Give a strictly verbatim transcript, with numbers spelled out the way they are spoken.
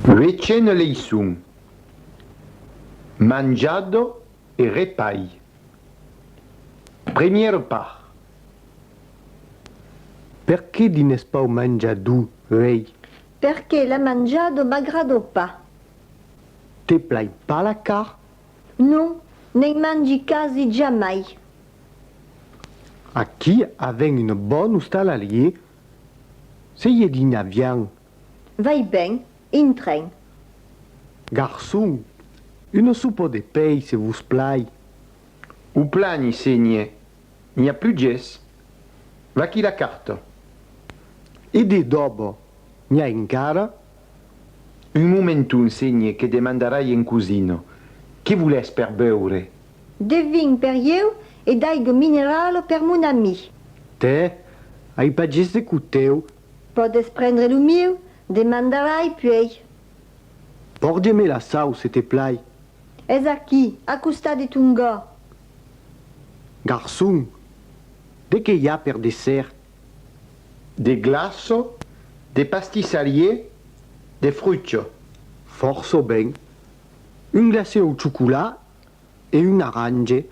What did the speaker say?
Huechena leiçon. Manjada e repair. Premiera part. Perqué dines pas manjador uei? Perqué la manjada m'agrada pas. Te plai pas la carn? Non, ne'n mangi quasi jamai. Aquí avèm un bon ostalarièr. Se i dinariam? Vai ben, intrem. Garçon, una sopa de pèis, se vos plai. O plani, sénher, n'i a plus ges. Vaquí la carta. E de doba, n'i a encara? Un momenton, sénher, que demandarai en cosina. Que volètz per beure? De vin per ieu e d'aiga minerala per mon ami. Tè, ai pas ges de cotèu. Pòdes prendre lo mieu, demandarai puèi. Pòrge-me la sauç, se te plai. Es aquí, a costat de ton gòrg. Garçon, de qué i a per dessèrt? De glaça, de pastissarièr, de frucha. Fòrça ben. Un glacèr au chocolat e un arrange.